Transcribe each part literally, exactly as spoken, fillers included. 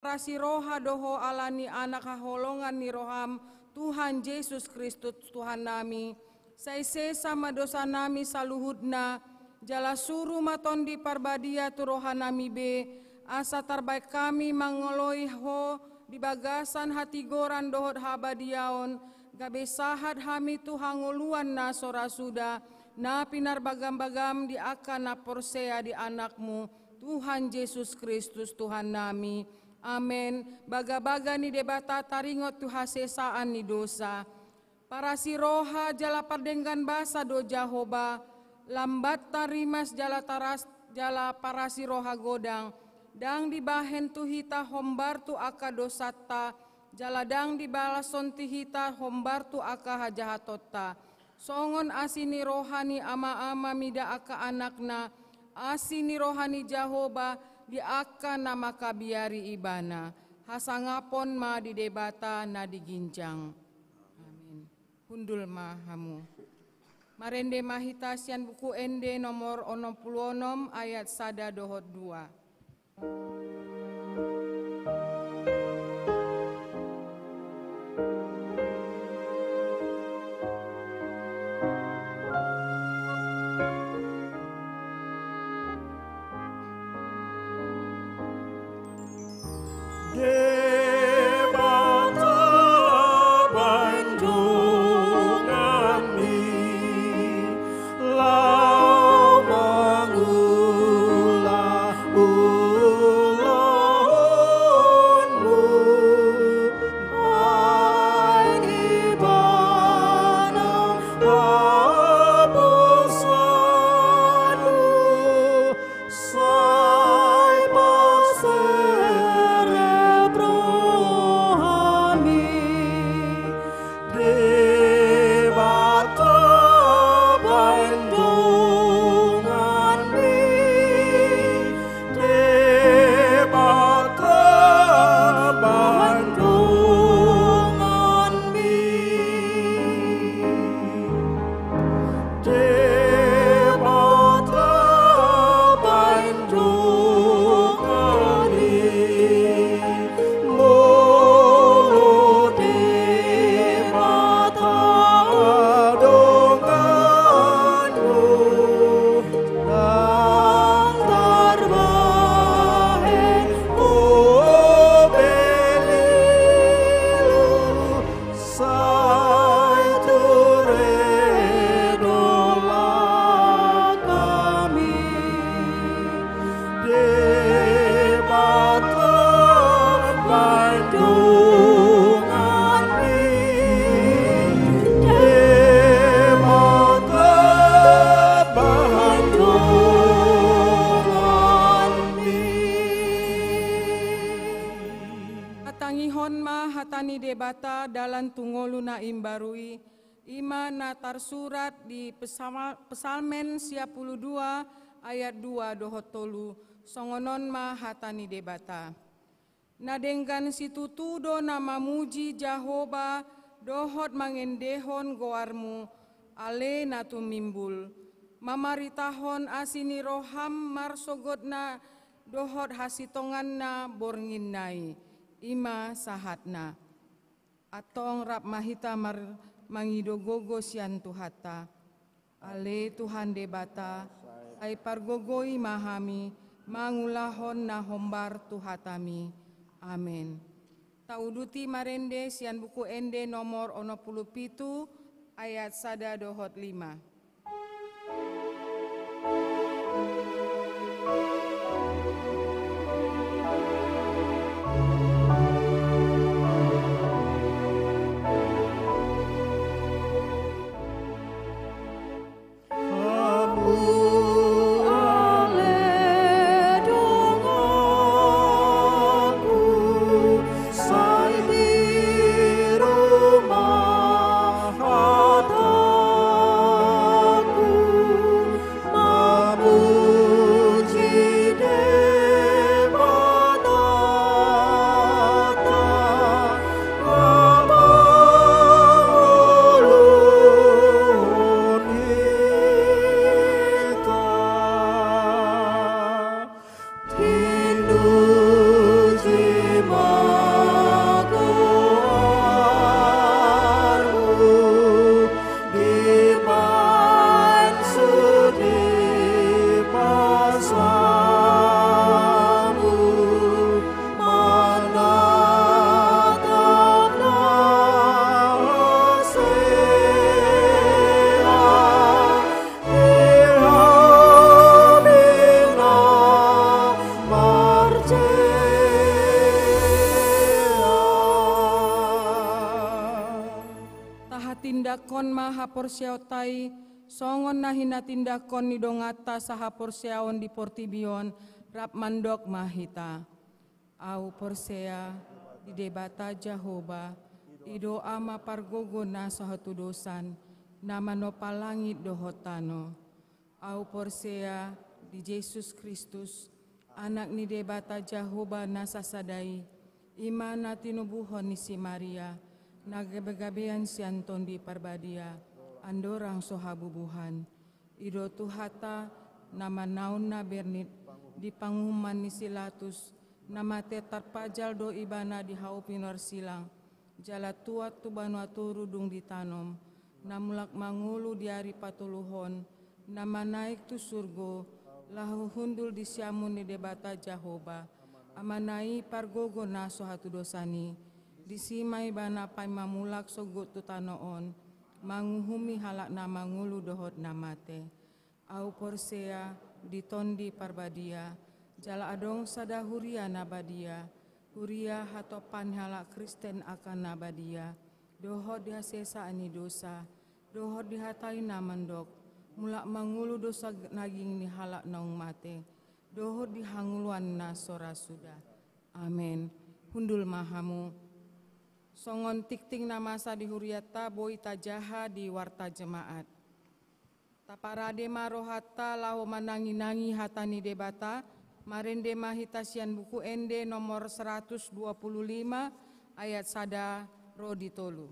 Parasi roha do Ho ala ni Anak haholongan ni roham, Tuhan Jesus Kristus Tuhannami. Sai sesa ma dosanami saluhutna, jala suru ma Tondi Parbadia tu rohanami be, asa tarbaen hami mangoloi Ho di bagasan hatigoran dohot habadiaon, gabe sahat hami tu hangoluan na so ra suda, na pinarbagam-bagam di angka na porsea di Anakmu, Tuhan Jesus Kristus Tuhannami. Amen. Bagabaga ni Debata taringot tu hasesaan ni dosa. Parasi roha jala pardenggan basa do Jahowa, lambat tarimas jala taras, jala parasi roha godang, ndang dibahen tu hita hombar tu angka dosanta, jala ndang dibalashon tu hita hombar tu angka hajahatonta. Songon asi ni roha ni ama-ama mida angka anakna, asi ni roha ni Jahowa di angka na mangkabiari Ibana. Hasangapon ma di Debata na di ginjang. Amin. Hundul ma hamu. Marende ma hita sian Buku Ende nomor onom pulu onom ayat sada dohot dua. Debata baen donganmi, laho mangula ulaonmu, baen Ibana haposanmu. Sai paserep rohami, Debata baen donganmi, Debata baen donganmi. Debata baen donganmi, molo Debata donganmu, ndang tarbahen ho belilu. Sai ture do langkami, Debata baen donganmi, Debata baen donganmi. Hatangihon ma hata ni Debata dalan tu ngolu na imbaru i, i ma na tarsurat di Pesama-, Pesalmen sia pulu dua ayat dua dohot tolu, songon on ma hata ni Debata. Na denggan situtu do na mamuji Jahowa dohot mangendehon goarmu, ale na tumimbul, mamaritahon asi ni roham marsogotna dohot hasintonganna bornginna i, i ma sahatna. Antong rap ma hita mar-, mangido gogo sian Tuhanta. Ale Tuhan Debata, sai pargogoi ma hami mangulahon na hombar tu hatami. Amen. Tauduti marende sian Buku Ende nomor onom pulu pitu ayat sada dohot lima. Tindangkon ma haporseaonta i, songon na hinatindanghon ni donganta sahaporseaon di portibi on, rap mandok ma hita. Ahu porsea di Debata Jahowa, i do Ama pargogo na so hatudosan, na manompa langit dohot tano. Ahu porsea di Jesus Kristus, Anak ni Debata Jahowa na sasada i, i ma na tinubuhon ni si Maria, na gabegabean sian Tondi Parbadia, andorang so habubuhan. I do Tuhanta, na manaon na bernit, di panguhuman ni si Latus, na mate tarpajal do ibana di hau pinorsilang, jala tuat tu banua toru dung ditanom, na mulak mangolu di ari patoluhon, na manaek tu surgo, laho hundul di siamun ni Debata Jahowa, Amana i pargogo na so hatudosan i, disi ma ibana paima mulak sogot tu tano on, manguhumi halak na mangolu dohot na mate. Ahu porsea di Tondi Parbadia, jala adong sada huria na badia, huria hatopan ni halak Kristen angka na badia, dohot di hasesaan ni dosa, dohot di hata i na mandok, mulak mangolu do daging ni halak naung mate, dohot di hangoluan na so ra suda. Amen. Hundul ma hamu. Songon tingting na masa di hurianta boi tajaha di warta jemaat. Taparade ma rohanta laho mananginangi hata ni Debata, marende ma hita sian Buku Ende nomor seratus dua puluh lima, ayat sada ro di tolu.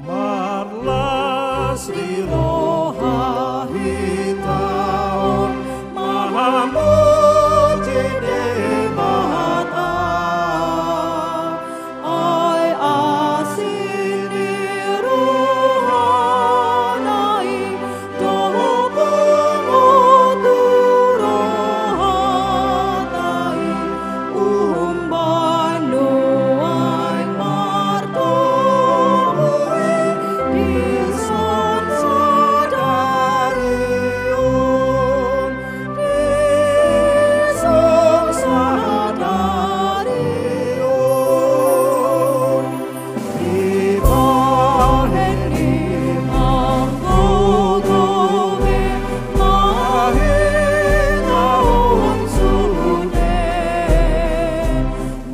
Marlas ni roha hita on, mamuji Debata. Ai asi ni rohana i, dohot tu rohanta i, umbahen nuaeng mardomu i, di son sadari on.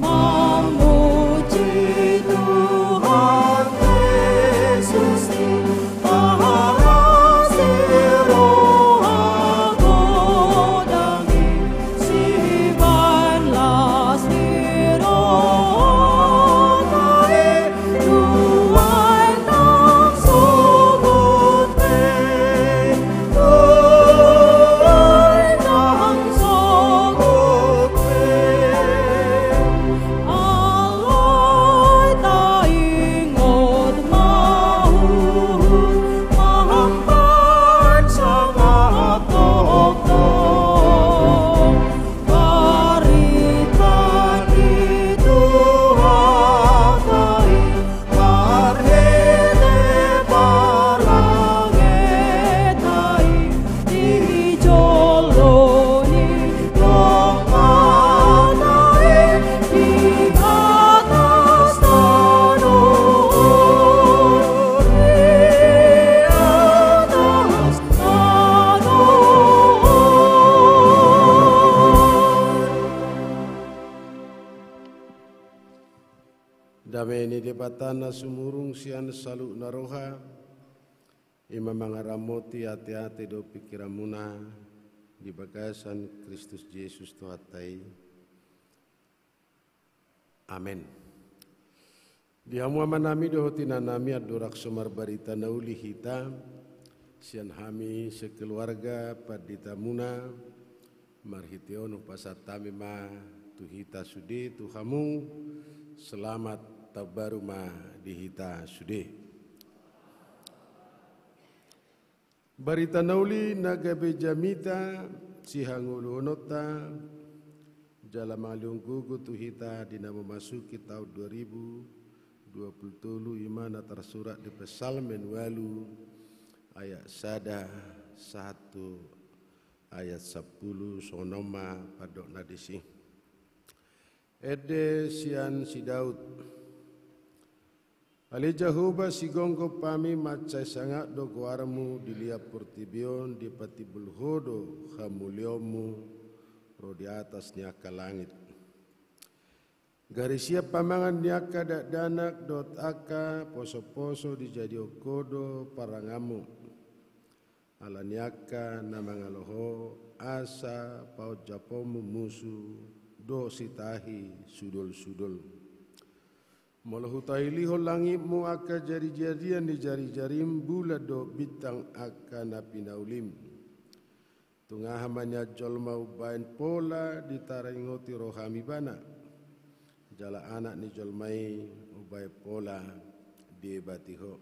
Mamuji Tuhan Jesus, pahala si roha godang i, sibaen las ni rohanta i, nuaeng nang sogot pe. Marhite parangenta i, di jolo ni donganta i, di atas tano on, di atas tano on. Dame ni Debata na sumurung sian saluhutna roha, i ma mangaramoti ateate dohot pingkiranmuna di bagasan Kristus Jesus Tuhanta i. Amen. Di hamu amanami dohot inanami, andorang so marbarita na uli hita, sian hami sekeluarga panditamuna, marhite on hupasahat hami ma tu hita sude, tu hamu, selamat tahun baru ma di hita sude. Barita na uli na gabe jamita sihangoluhononta, jala mangalehon gogo tu hita di na memasuki tahun dua ribu dua puluh tolu, i ma na tarsurat di Psalmen ualu, Ayat sada sahat tu ayat sampulu, songon on ma pandokna disi. Ende sian si Daud. Ale Jahowa, sigomgom hami, mansai sangap do goarmu di liat portibi on, dipatimbul Ho do hamuliaonmu ro di atas ni angka langit. Gari sian pamangan ni angka dakdanak dohot angka posoposo dijadihon Ho do paranganmu, ala ni angka na mangalo Ho, asa paonjaponmu musu dohot sitahi sudolsudol. Molo hutailihon langitmu angka jarijarian ni jarijarim, bulan dohot bintang angka na pinaulim, tung aha ma nian jolma umbahen pola ditaringoti roham ibana? Jala anak ni jolma i umbahen pola diebati Ho.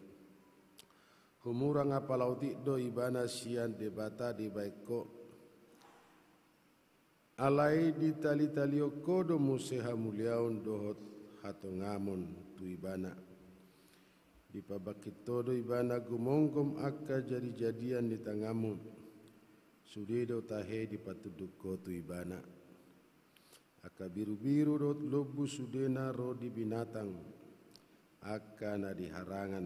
Humurang apala otik do ibana sian Debata dibahen Ho. Alai ditalitalihon Ho do muse hamuliaon dohot hatongamon tu ibana. Dipabangkit Ho do ibana gumomgom angka jarijarian ni tanganmu. Sude do tahe dipatunduk Ho tu ibana. Angka birubiru dohot lombu sudena ro di binatang, angka na di harangan.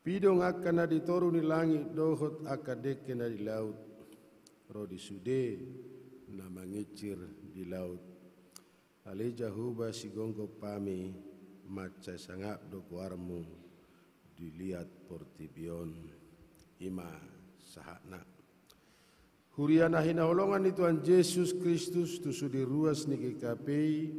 Pidong angka na di toru ni langit dohot angka dengke na di laut, ro di sude na manginsir di laut. Ale Jahowa, sigomgom hami, mansai sangap do goarmu di liat portibi on. I ma sahatna. Huria na hinaholongan ni Tuhan Jesus Kristus, tu sude ruas ni G K P I,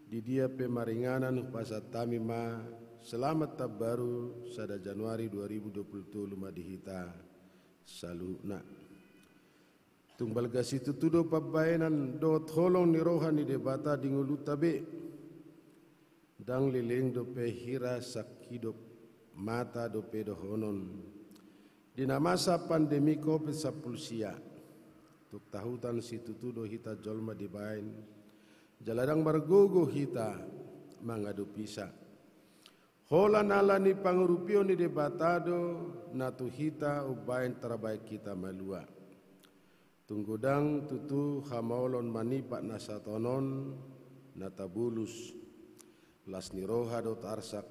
di dia pe maringanan, hupasahat hami ma selamat tahun baru sada Januari dua ribu dua puluh tolu ma di hita saluhutna. Tung balga situtu do pambahenan dohot holong ni roha ni Debata di ngolunta be. Ndang leleng dope hira sangkidop mata dope dohonon, di na masa pandemi covid sampulu sia, tung tahutan situtu do hita jolma dibahen, jala ndang margogo hita mangadopisa. Holan ala ni pangurupion ni Debata do na tu hita umbahen tarbahen hita malua. Tung godang tutu hamaolon manipat na sataon on na tabolus. Las ni roha do taarsak,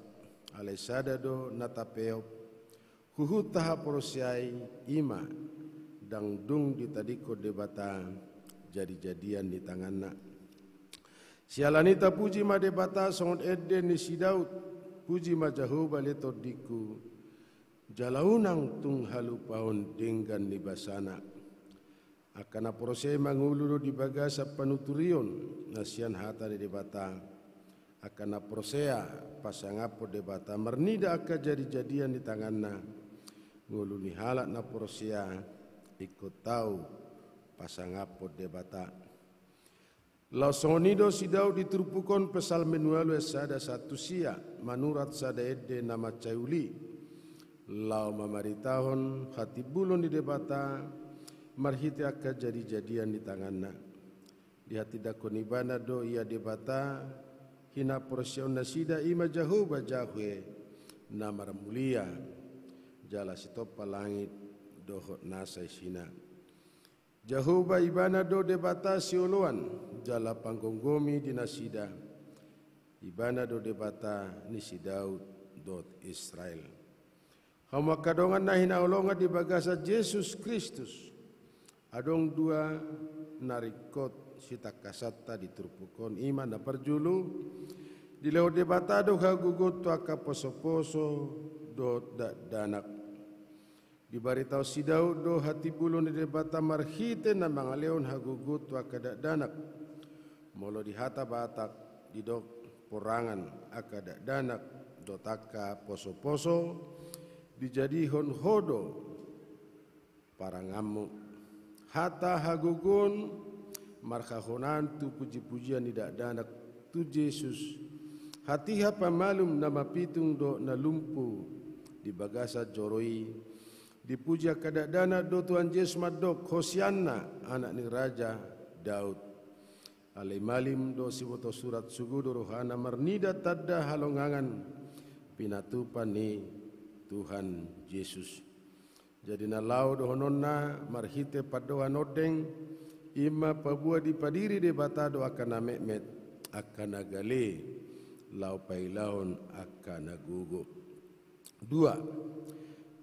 alai sada do na tapeop, huhut tahaporseai, i ma, ndang dung ditadingkon Debata jarijarian ni tanganna. Siala ni i tapuji ma Debata songon ende ni si Daud, puji ma Jahowa ale tondingku, jala unang tung halupaon denggan ni basana. Angka na porsea mangolu do di bagasan panuturion na sian hata ni Debata. Angka na porsea pasangaphon Debata marnida angka jarijarian ni tanganna. Ngolu ni halak na porsea ingkon tau pasangaphon Debata. Laos songon i do si Daud di turpuk on, Psalmen ualu ayat sada sahat tu sia, manurat sada ende na mansai uli, laho mamaritahon hatimbulon ni Debata marhite angka jarijarian ni tanganna. Dihatindangkon ibana do ia Debata, hinaporseaon nasida, i ma Jahowa Jahwe na marmulia, jala sitompa langit dohot nasa isina. Jahowa ibana do Debata sioloan, jala panggomgomi di nasida. Ibana do Debata ni si Daud dohot Israel. Hamu angka dongan na hinaholongan di bagasan Jesus Kristus, adong dua na ringkot sitangkasanta di turpuk on, i ma na parjolo, dilehon Debata do hagogoon tu angka posoposo dohot dakdanak. Dibaritahon si Daud do hatimbulon ni Debata marhite na mangalehon hagogoon tu angka dakdanak. Molo di hata Batak didok porangan, angka dakdanak dohot angka posoposo dijadihon Ho do paranganmu. Hata hagogoon marhahonaan tu pujipujian ni dakdanak tu Jesus. Hatiha pamalum na mapitung dohot na lumpu di bagasan joro i. Dipuji angka dakdanak do Tuhan Jesus mandok, Hosianna, Anak ni Raja Daud. Alai malim dohot siboto surat, sogo do rohana marnida tanda halongangan pinatupa ni Tuhan Jesus. Jadi na laho dohononna marhite pandohan ondeng, i ma paboa dipadiri Debata do angka na metmet, angka na gale, laho pailahon angka na gogo. Dua,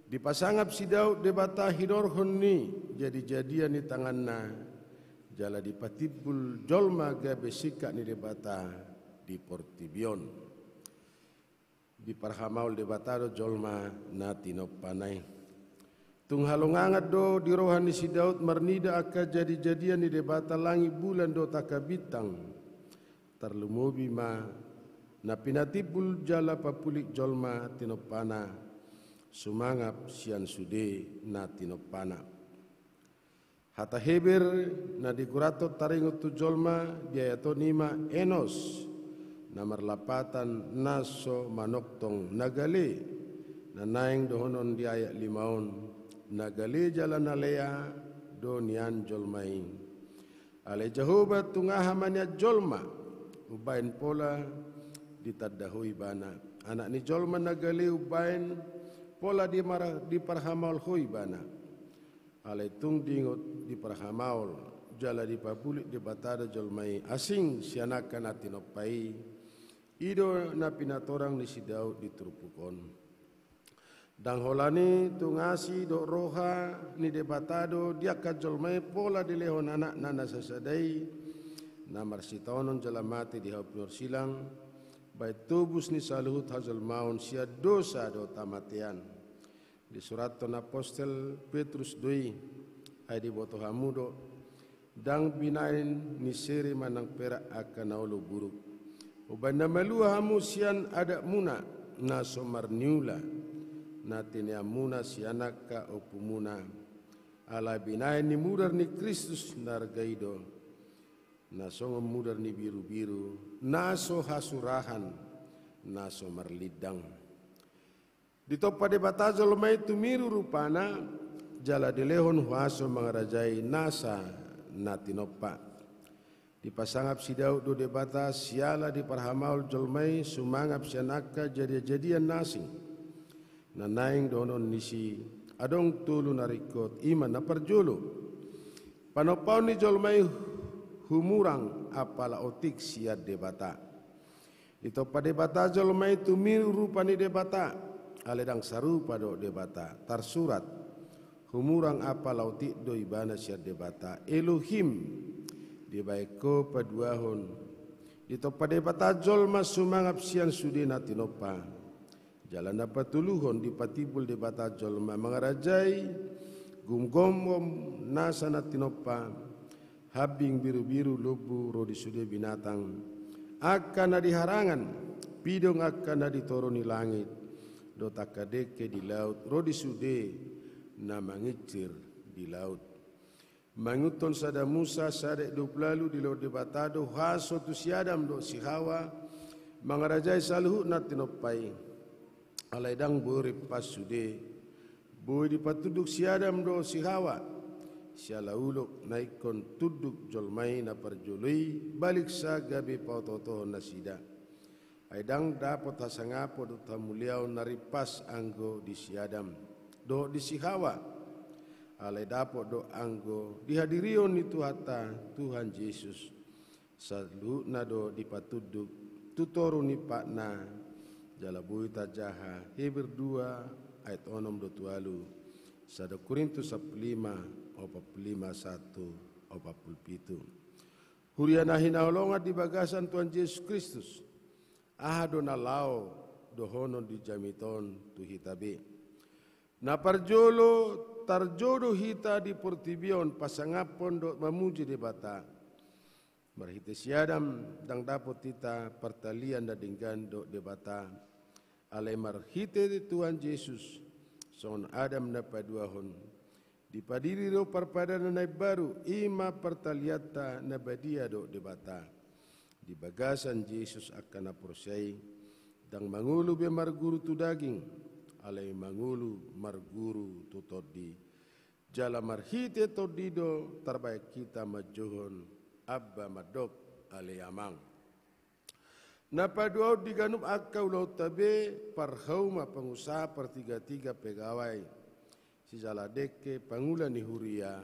dipasangap si Daud Debata hinorhon ni jadi-jadian ni tanganna, jala dipatimbul jolma gabe singkat ni Debata di portibi on. Diparhamaol Debata do jolma na tinompana i. Tung halongangan do di roha ni si Daud marnida angka jadi-jadian ni Debata, langit, bulan dohot angka bintang. Tarlumobi ma na pinatimbul jala papulik jolma tinompana, sumangap sian sude na tinompana. Hata Heber na digurathon taringot tu jolma di ayat on i ma enos, na marlapatan na so manongtong na gale, na naeng dohonon di ayat lima on, na gale jala na lea do nian jolma i. Alai Jahowa, tung aha ma nian jolma, umbahen pola ditanda Ho ibana? Anak ni jolma na gale umbahen pola dimara-, diparhamaol Ho ibana. Alai tung diingot diparhamaol jala dipapulik Debata do jolma i, asing sian angka na tinompa i. I do na pinatorang ni si Daud di turpuk on. Ndang holan i tung asi dohot roha ni Debata do di angka jolma i pola dilehon Anakna na sasada i, na marsitaonon jala mate di hau pinorsilang, bahen tobus ni saluhut hajolmaon sian dosa dohot hamatean. Disurathon apostel Petrus do i, ai diboto hamu do, ndang binahen ni sere manang perak angka na olo buruk. Umbahen na malua hamu sian adatmuna na so marniula, na tineanmuna sian angka ompumuna. Ala binahen ni mudar ni Kristus na arga i do, na songon mudar ni birubiru, na so hasurahan, na so marlindang. Ditompa Debata jolma i tumiru rupana, jala dilehon huaso mangarajai nasa na tinompa. Dipasangap si Daud do Debata siala diparhamaol jolma i sumangap sian angka jadian-jadian na asing. Na naeng dohonon ni si, adong tolu na ringkot, i ma na parjolo, panompaon ni jolma i humurang apala otik sian Debata. Ditompa Debata jolma i tumiru rupa ni Debata, alai ndang sarupa dohot Debata. Tarsurat, humurang apala otik do ibana sian Debata, Elohim, dibahen Ho paduahon. Ditompa Debata jolma sumangap sian sude na tinompa. Jala na patoluhon, dipatimbul Debata jolma mangarajai gomgom nasa na tinompa, hambing, birubiru, lombu ro di sude binatang, angka na di harangan, pidong angka na di toru ni langit, dohot angka dengke di laut ro di sude na manginsir di laut. Mangihuthon sada Musa sada ayat dua pulu ualu, dilehon Debata do huaso tu si Adam dohot si Hawa mangarajai saluhut na tinompa i. Alai ndang boi rimpas sude, boi dipatunduk si Adam dohot si Hawa, siala ulok na ingkon tunduk jolma i na parjolo i, baliksa gabe paotootohon nasida. Ai ndang dapot hasangapon dohot hamuliaon na rimpas anggo di si Adam dohot di si Hawa. Alai dapot do anggo di hadirion ni Tuhanta, Tuhan Jesus. Saluhutna do dipatunduk tu toru ni patna. Jala boi tajaha Heber dua ayat onom dohot ualu, sada Korintus sampulu lima, opat pulu lima, satu, opat pulu pitu. Huria na hinaholongan di bagasan Tuhan Jesus Kristus, aha do na laho dohonon di jamita on tu hita be? Na parjolo, tarjou do hita di portibi on pasangaphon dohot mamuji Debata. Marhite si Adam ndang dapot hita partalian na denggan dohot Debata. Alai marhite Tuhan Jesus, songon Adam na paduahon, dipadiri do parpadanan na imbaru, i ma partalianta na badia dohot Debata. Di bagasan Jesus angka na porsea i, ndang mangolu be marguru tu daging, alai mangolu marguru tu Tondi. Jala marhite Tondi do tarbahen hita manjouhon: Amba, mandok ale Amang. Na paduahon, di ganup angka ulaonta be, parhauma, pangusaha, partigatiga, pegawai, sijala dengke pangula ni huria,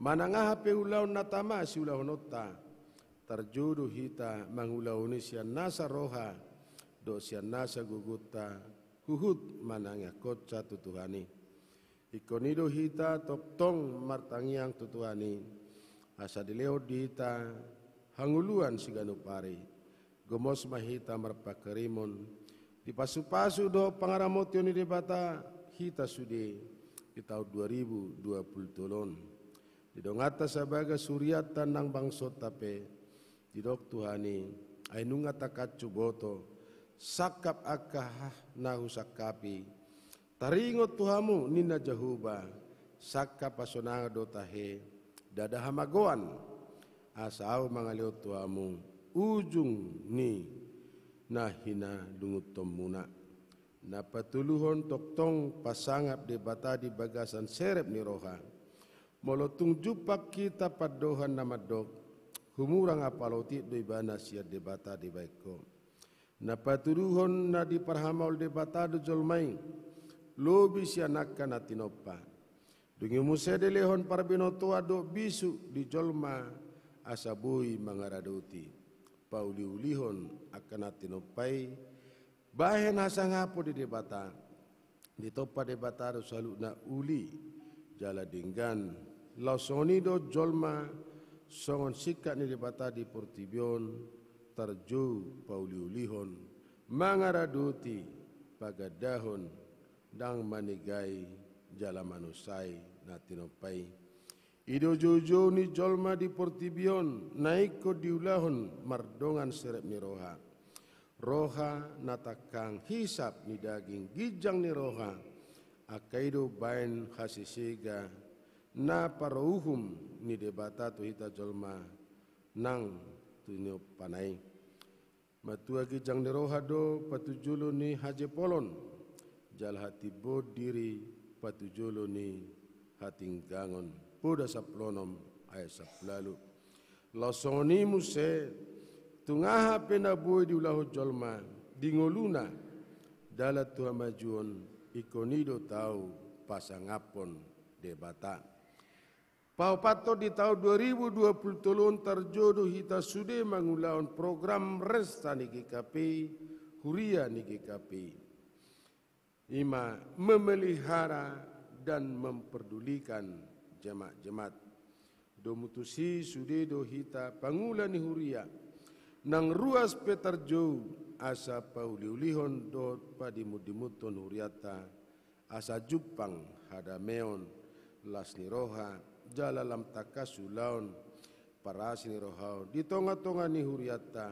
manang aha pe ulaon na tama siulahononta, tarjou do hita mangulahon i sian nasa roha dohot sian nasa gogonta, huhut manangiangkonsa tu Tuhan i. Ingkon i do hita tongtong martangiang tu Tuhan i, asa dilehon di hita hangoluan siganup ari. Gomos ma hita marpanghirimon, dipasupasu dohot pangaramotion ni Debata hita sude di taon dua ribu dua puluh tolu on. Di donganta sabagas hurianta nang bangsonta pe, didok Tuhan i, ai nunga tangkas huboto, sangkap angka na husangkapi, taringot tu hamu ninna Jahowa, sangkap hasonangan do tahe, ndada hamagoan, asa ahu mangalehon tu hamu ujung ni na hinalungunhonmuna. Na patoluhon, tongtong pasangap Debata di bagasan serep ni roha. Molo tung jumpang hita pandohan na mandok, humurang apala otik do ibana sian Debata dibahen ho. Na patoluhon, na diparhamaol Debata do jolma i, lobi sian angka na tinompa. Dung i muse dilehon parbinotoan dohot bisuk di jolma, asa boi mangaradoti. Pauliulihon angka na tinompa i, bahen hasangapon di Debata. Ditompa Debata do saluhutna uli jala denggan. Laos songon i do jolma, songon singkat ni Debata di portibi on, tarjou pauliulihon, mangaradoti, pagandahon, ndang manegai jala manunsai na tinompa i. I do joujou ni jolma di portibi on, na ingkon diulahon mardongan serep ni roha. Roha na tangkang hisap ni daging, ginjang ni roha, angka i do bahen hasesega na paruhum ni Debata tu hita jolma nang tinompana i. Matua ginjang ni roha do patujolo ni hajepolon, jala hatimboon diri patujolo ni hatinggangon. Poda sampulu onom ayat sampulu ualu. Laos songon i muse, tung aha pe na boi diulahon jolma di ngoluna, dalan tu hamajuon, ingkon i do tau pasangaphon Debata. Paopathon, di taon dua ribu dua puluh tolu on tarjou do hita sude mangulahon program resta ni G K P, huria ni G K P. I ma memelihara dan memperdulikan jemaat-jemaat. Domu tusi sude do hita pangula ni huria, nang ruas pe tarjou asa pauliulihon dohot padimundimunhon hurianta, asa jumpang hadameon, las ni roha, jala lam tangkas ulaon parasi ni roha on di tongatonga ni hurianta,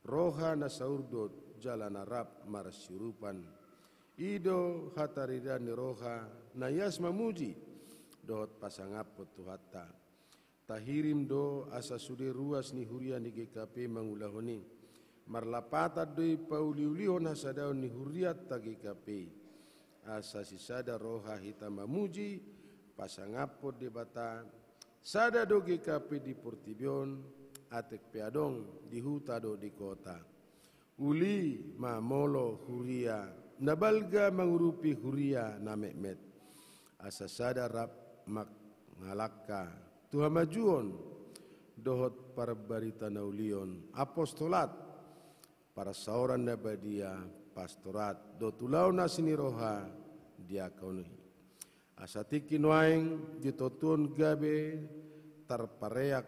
roha na saurdot jala na rap marsiurupan. I do hataridaan ni roha na ias mamuji dohot pasangaphon Tuhanta. Tahirim do asa sude ruas ni huria ni G K P mangulahon i. Marlapatan do i pauliulihon hasadaon ni hurianta G K P. Asa sisada roha hita mamuji, pasangaphon Debata. Sada do G K P di portibi on, atik pe adong di huta dohot di kota. Uli ma molo huria na balga mangurupi huria na metmet. Asa sada rap mangalangka tu hamajuon dohot parbarita na ulion, apostolat, parsaoran na badia, pastorat, dohot ulaon asi ni roha, diakoni. Asa tingki nuaeng di tontuon gabe tarpareak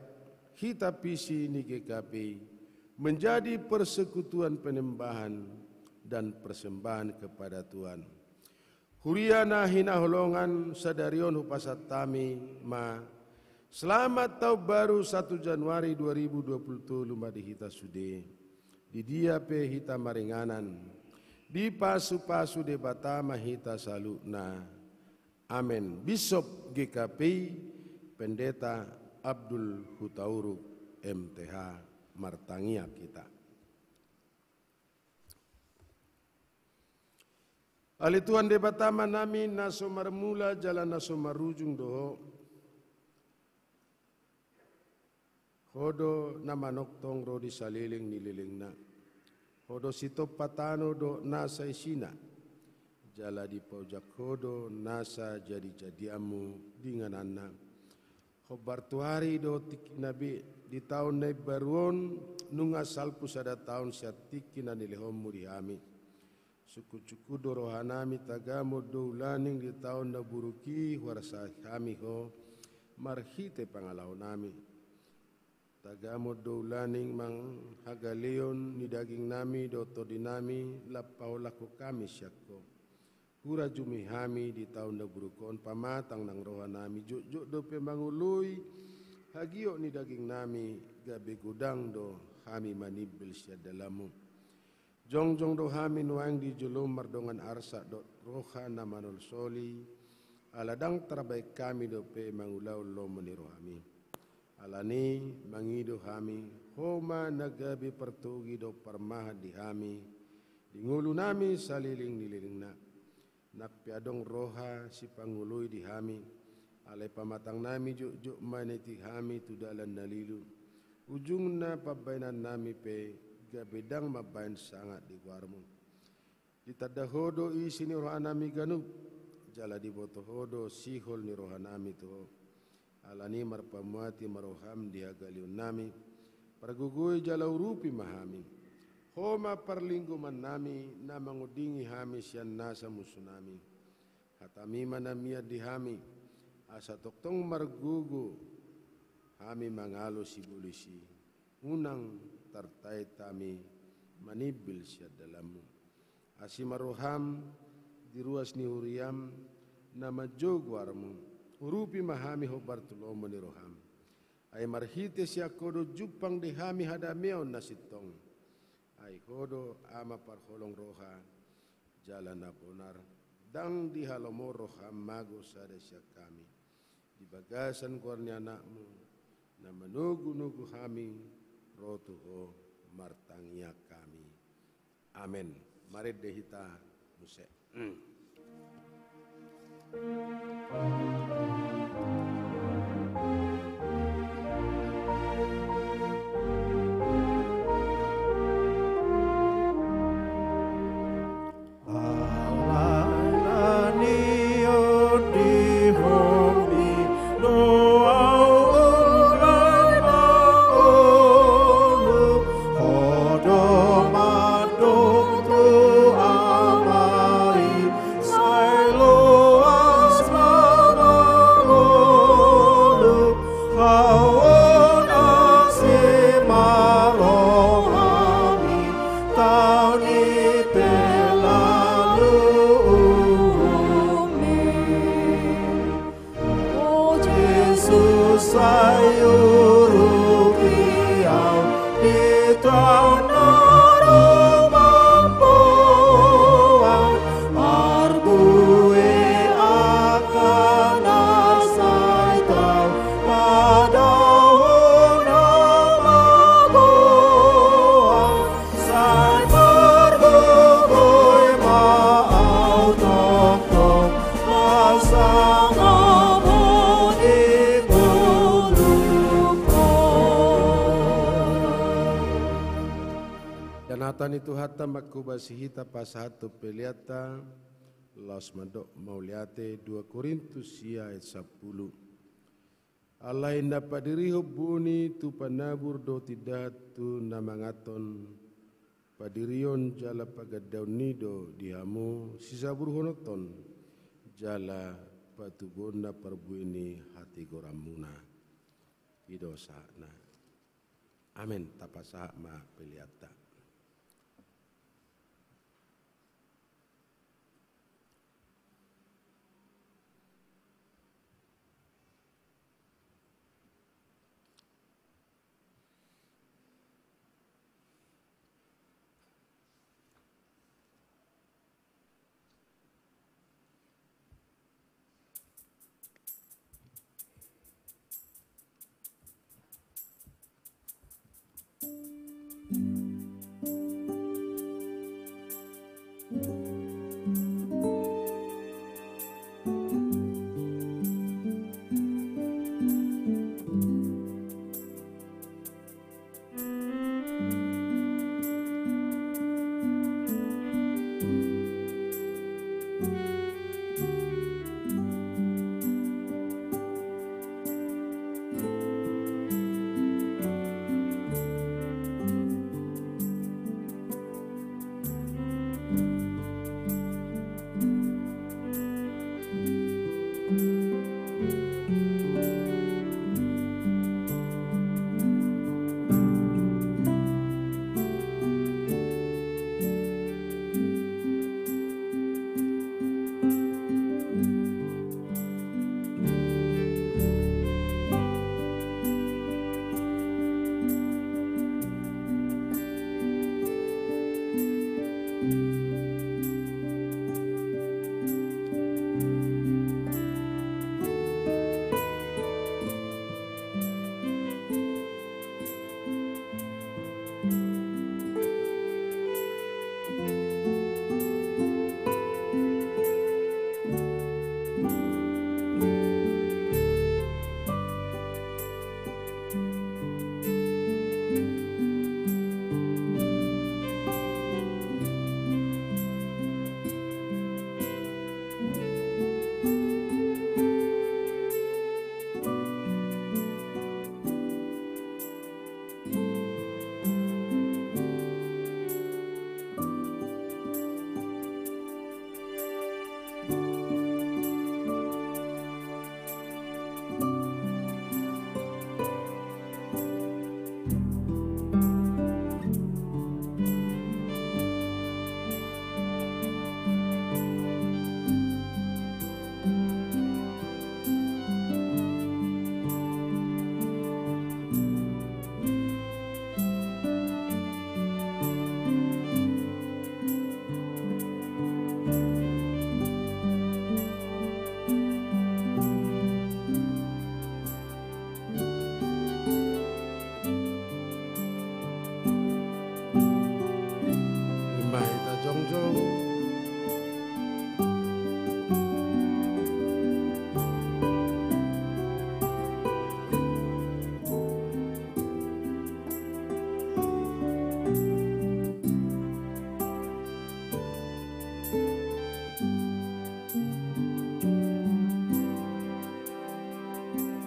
hita visi ni G K P menjadi persekutuan penyembahan dan persembahan kepada Tuhan. Huria na hinaholongan, sadari on hupasahat hami ma selamat tahun baru satu Januari dua ribu dua puluh tolu ma di hita sude. Di dia pe hita maringanan, dipasupasu Debata ma hita saluhutna. Amen. Bishop G K P, Pendeta Abdul Hutauruk, M T H, martangiang hita. Ale Tuhan Debata Amanami, na so marmula jala na so marujung do Ho. Ho do na manongtong ro di saleleng ni lelengna. Ho do sitompa tano dohot nasa isina. jala dipaojak Ho do nasa jadijadianmu di ingananna. Hombar tu ari dohot tingkina be, di taon na imbaru on, nunga salpu sada taon sian tingki na nilehonmu di hami. Sungkunsungkun do rohanami, tagamon do ulaning di taon na buruk i huarsahi hami Ho, marhite pangalahonami. Tagamon do ulaning manang hagaleon ni dagingnami dohot tondinami, lam pahollangkon hami sian Ho. Hurajumi hami di taon na buruk on, pamatang nang rohanami, jotjot dope mangoloi hagiot ni dagingnami, gabe godang do hami manimbil sian dalanmu. Jongjong do hami nuaeng di joloan mardongan arsak dohot roha na manolsoli, ala ndang tarbahen hami dope mangulahon lomo ni rohami. Alani mangido hami, Ho ma na gabe partogi dohot parmahan di hami, di ngolunami saleleng ni lelengna. Nang pe adong roha sipangoloi di hami, alai pamatangnami jotjot maniti hami tu dalan na lilu. Ujungna pambahenannami pe gabe ndang mambahen sangap di goarmu. Ditanda Ho do isi ni rohanami ganup, jala diboto Ho do sihol ni rohanami tu Ho. Alani marpamuati ma roham di hagaleonnami, pargogoi jala urupi ma hami. Ho ma parlinggoman nami, na mangondingi hami sian nasa musunami. Hatami ma na mian di hami, asa tongtong margogo hami mangalo sibolis i. Unang tartaet hami manimbil sian dalanmu. Asi ma roham di ruas ni huriam na manjou goarmu. Urupi ma hami hombar tu lomo ni roham. Ai marhite sian Ho do jumpang di hami hadameon na sintong. Ai Ho do Ama parholong roha jala na bonar, ndang dihalomohon roham mago sada sian hami. Di bagasan goar ni Anakmu, na manogunogu hami ro tu Ho martangiang hami. Amen. Marende hita muse. O Jesus, sai urupi au di taon na ro mamboan, marbue angka na sai tau padaohon au magoan. Sai margogoi ma au tongtong, pasangap Ho di ngolungkon. Di hata ni Tuhanta mangkobasi hita pasahathon peleanta, laos mandok mauliate. Dua Korintus sia ayat sampulu. Alai na padirihon boni tu panabur dohot indahan tu na manganhon, padirion jala pagandaon ni do di hamu sisaburhononhon jala patubuonna parbue ni hatigoranmuna. I do sahatna. Amen. Tapasahat ma peleanta. Ima hita jongjong.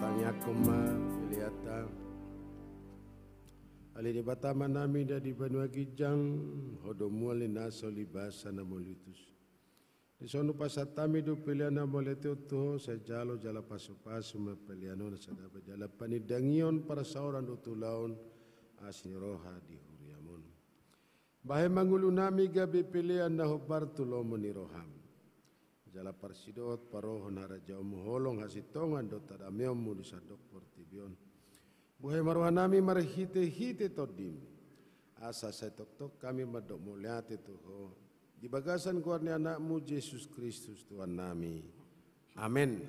Tangiangkon ma peleanta. Ale Debata Amanami na di banua ginjang, Ho do mual ni na so ulibasa na mauliutus. Dison hupasahat hami do pelean na mauliate on tu Ho, sai jalo jala pasupasu ma pelean on asa dapot jala panindangion, parsaoran dohot ulaon asi ni roha di huriaM on. Bahen ma ngolunami gabe pelean na hombar tu lomo ni rohaM. Jala parsidohot parohon harajaonMu, holong hasintongan dohot hadameonMu di sandok portibi on, buhai ma rohanami marhitehite TondiM, asa sai tongtong hami mandok mauliate tu Ho di bagasan goar ni AnakMu Jesus Kristus Tuhannami. Amen.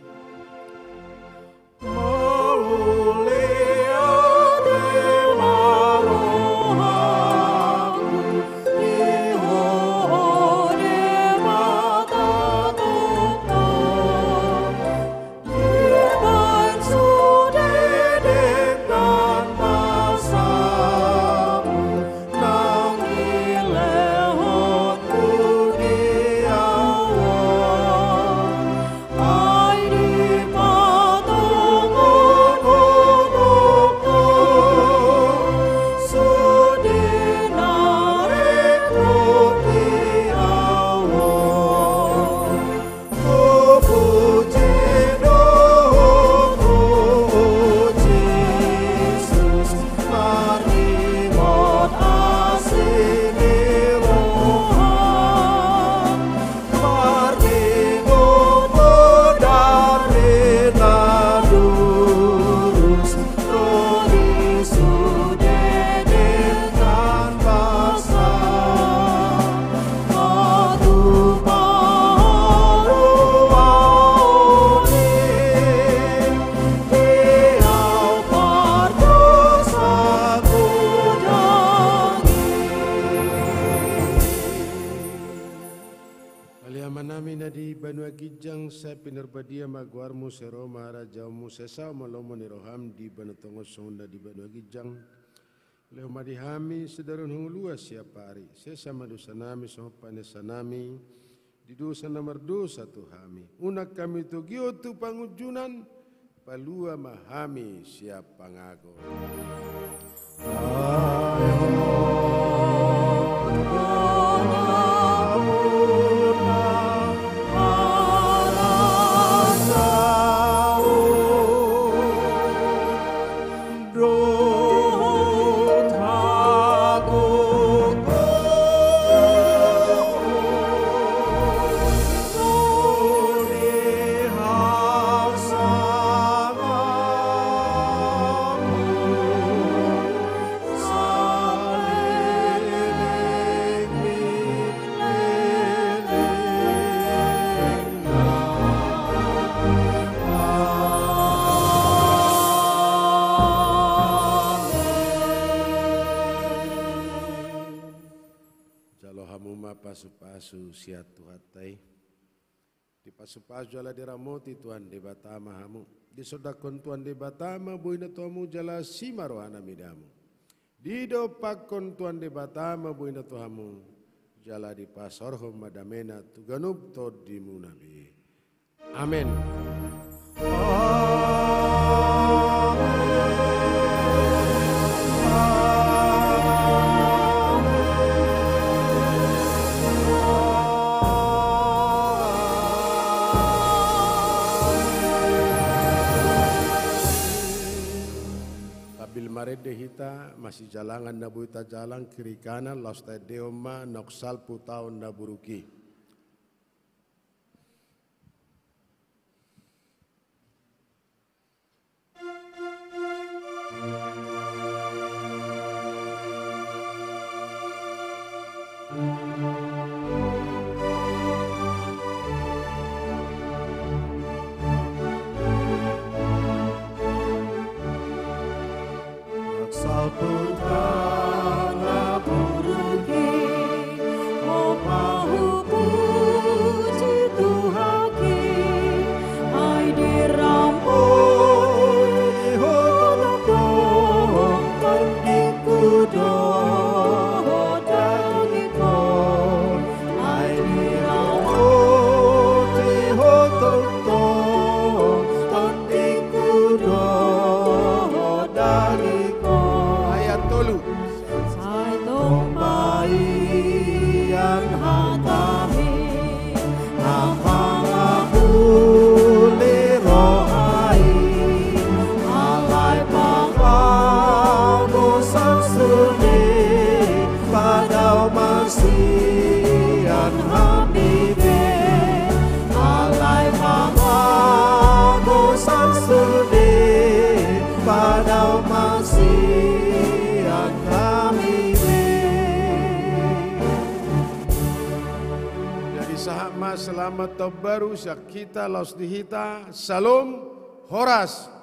Ale Amanami na di banua ginjang, sai pinarbadia ma goarMu, sai ro ma harajaonMu, sai saut ma lomo ni rohaM di banua tonga on songon na di banua ginjang. Lehon ma di hami sadari on hangoluan siapari. Sesa ma dosanami songon panesanami di dosa na mardosa tu hami. Unang hami togihon tu pangunjunan, palua ma hami sian pangago. Jalo hamu ma pasupasu sian Tuhanta i. Dipasupasu jala diramoti Tuhan Debata ma hamu. Disondangkon Tuhan Debata ma bohina tu hamu jala asi ma rohana mida hamu. Didompakkon Tuhan Debata ma bohina tu hamu jala dipasaorhon ma damena tu ganup tondimuna be. Amen. Sambil marende hita, masijalangan na boi tajalang kiri kanan, laos taendehon ma naung salpu taon na buruk i. Puji Tuhan, ai diramoti Ho tongtong, tondingku dohot dagingku. Ai diramoti Ho tongtong, tondingku dohot dagingku. Ayat tolu. Sai tong paihon hatami, na mangapuli roha i, alai panghagosan sude, padao ma sian hami be, alai panghagosan sude, padao ma sian hami be. Jadi sahat ma selamat tahun baru sian hita laos di hita. Syalom, horas.